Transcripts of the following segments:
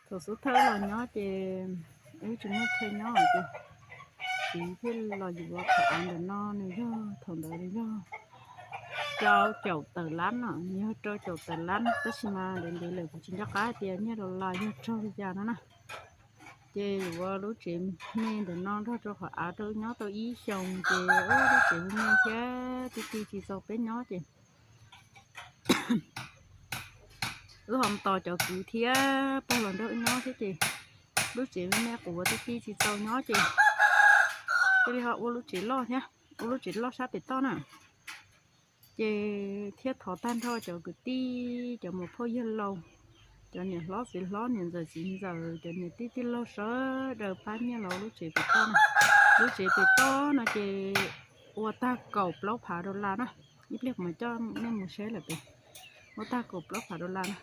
Thaum xub thawj los nyob ces wb tsis muaj chaw nyob ces txiv thiaj los yuav qhov av ntawm no, nws yog thaum ntawd nws yog rau caum tawm lab no, nws yog rau caum tawm lab, tab sis mas ntev ntev lawm kuv tsis nco qab hais tias nyiaj dollar yog raug li cas no na. Ces yuav lub tsev me ntawm no nrog rau qhov av rau wb nyob tau ib xyoos ces lub tsev me me thiab tib ti tsis txaus peb nyob ces wb ho tos cov kwv thiab pog los nrog wb nyob thiab ces lub tsev me me quav tib ti tsis txaus nyob ces thiaj li ho ua lub tsev loj thiab, ua lub tsev loj sab pem toj na. Ces thiab thov tag nrho cov kwv tij, cov muam phauj yawg laus, cov niam hlob txiv hlob, niam ntxawm txiv ntxawm, cov niam tij tij laug sawv daws pab nyiaj los ua lub tsev pem toj na. Lub tsev pem toj no ces ua tag kaum plaub phav dollar na. Ib pliag kuv mam coj nej mus saib lawm pem. Ua tag kaum plaub phav dollar na.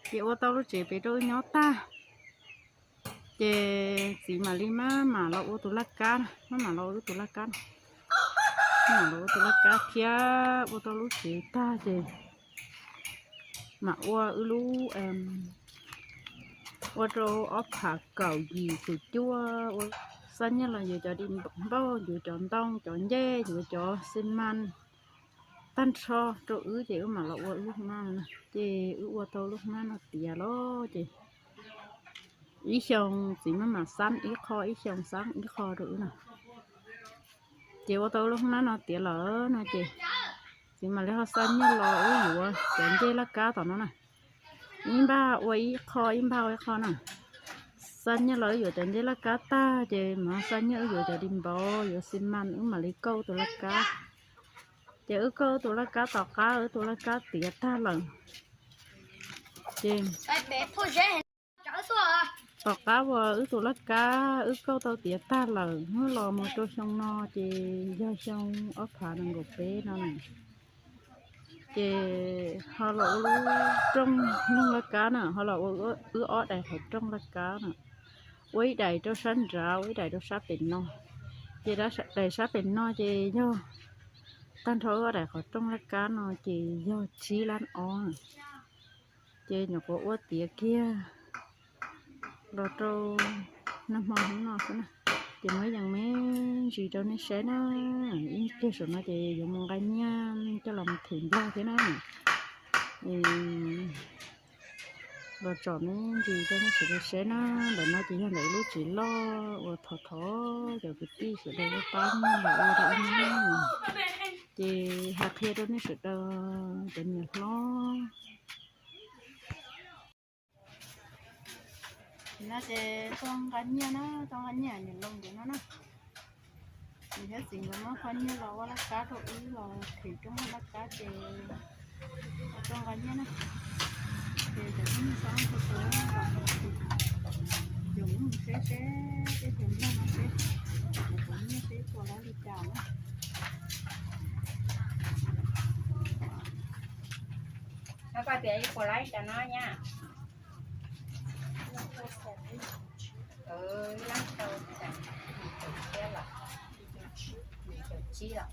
Ces ua tau lub tsev pem rau wb nyob tag ces txiv mam li maj mam los ua tus laj kab, maj mam los ua wb tus laj kab, maj mam los ua tus laj kab thiab ua tau lub tsev tag ces mam ua wb lub, ua rau ob phav kaum yim feem cuaj ua, xa nyiaj los yuav cov di npauj, yuav cov ntoo, cov ncej, yuav cov xi mas tag nrho rau wb ces wb mam los ua wb lub hnab no. Ces wb ua tau lub hnab no tiav lawm ces ib xyoo txiv maj mam xab ib qho, ib xyoo xab ib qho rau wb no. Ces ua tau lub hnab no tiav lawm no ces txiv mam li ho xa nyiaj los wb yuav cov ncej laj kab tom no na. Ib npag ua ib qho, ib npag ua ib qho na. Xa nyiaj los wb yuav cov ncej laj kab tag ces mam xa nyiaj wb yuav cov di npauj, yuav xi mas, wb mam li kauj tus laj kab. Ces wb kauj tus laj kab tom qab, wb tus laj kab tiav tag lawm ces tom qab uas wb tus laj kab wb kauj tau tiav tag lawm, hnub los mus rau xyoo no ces yog xyoo ob phav nees nkaum peb no na. Ces ho los ua lub rooj noog laj kab na, ho los ua wb ob daim qhov rooj laj kab na. Ua ib daim rau sab nrad, ua ib daim rau sab pem no. Ces daim sab pem no ces yog tag nrho wb ob daim qhov rooj laj kab no ces yog tsib lab ob. Ces nyuam qhuav ua tiav kiag los rau nag hmo hnub no xwb na. Ces muab yees me ntsis rau nej saib na. Ib pliag saum no ces yuav mus nqa nyiaj coj los them Nplog thiab na. Los tsom me ntsis rau nej sawv daws saib na. Ntawm no ces yog ntawm lub tsev loj uas thov thov cov kwv tij sawv daws pab nyiaj los ua rau wb na. Ces hais qhia rau nej sawv daws cov niam hlob. No ces tuaj nqa nyiaj na, tuaj nqa nyiaj niam laus ntawm no na. Nws thiab txiv nkawd muab qhov nyiaj los ua laj kab rau wb los them rooj laj kab ces tuaj nqa nyiaj na. Ces cov phooj ywg sawv daws, ces wb mus seb seb teb chaws Nplog no seb, kuv nyiaj seb puas laib li cas na. Koj tias ib puas laib li cas no nyab? Ib lab rau yim caum tsib los, yim caum tsib los.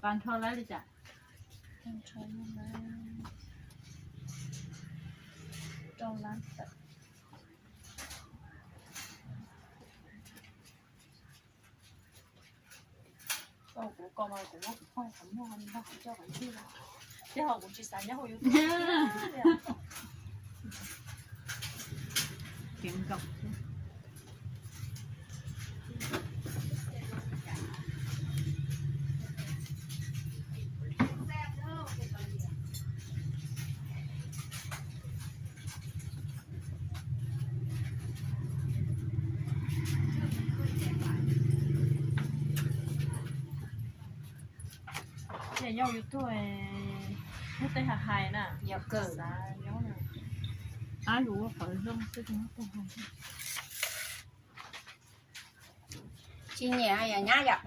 Pas nrho laib li cas? Rau lab tawm. Kuv ko mas kuv muab kuv pog qhov muag nrog kuv coj qhov ncig, ces ho kuv tsis xav nyob hauv YouTube. Kev nkaum xwb. Ces nyob YouTube, nyob tej hais hais na, yog kawg xav nyob na. Ab, yus ua qhov zoo xwb, tsis nyiam yog nyab yom.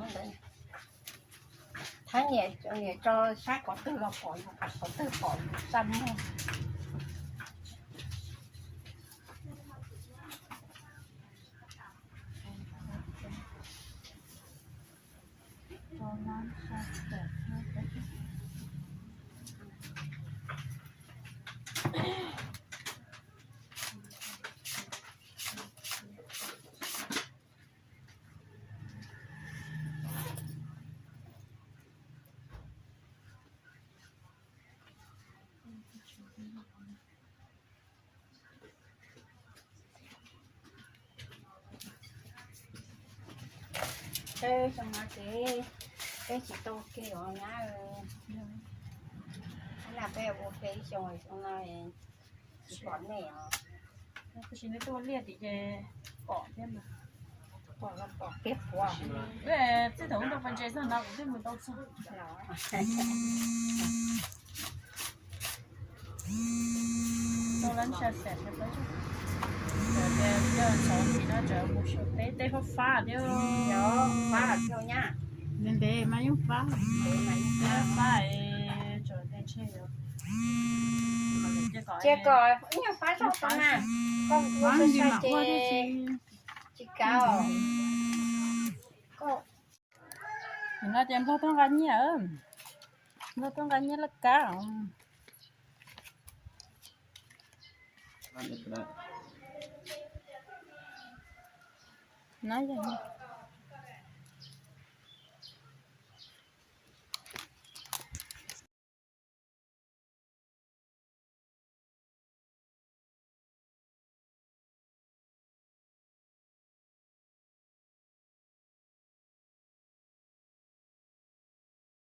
Thab nyiam, nyiam tso saib qhov twg los pom, qhov twg pom xa muag. Peb xyoo no ces peb tsis tau ua ke os nyab. Lam peb ua ke ib xyoo, xyoo no tsis pom nej os. Tab sis nej tuaj liaj tim ces pom thiab mas. Pom los pom peb qhuav. Txij thaum ub tau pov ntses txog no kuv twb mus tau txog. Tau lab ntsa xeem, txhov ntsis no tseem mus xyuas teb, teb fab fab thiab. Ntev ntev mas yeej fab, fab es tseem ntshe yuav, ces kom yeej fab tso na, koj ua sai sai ces tsis kav os. Nim no ces Nplog tuaj nqa nyiaj, Nplog tuaj nqa nyiaj laj kab. No yog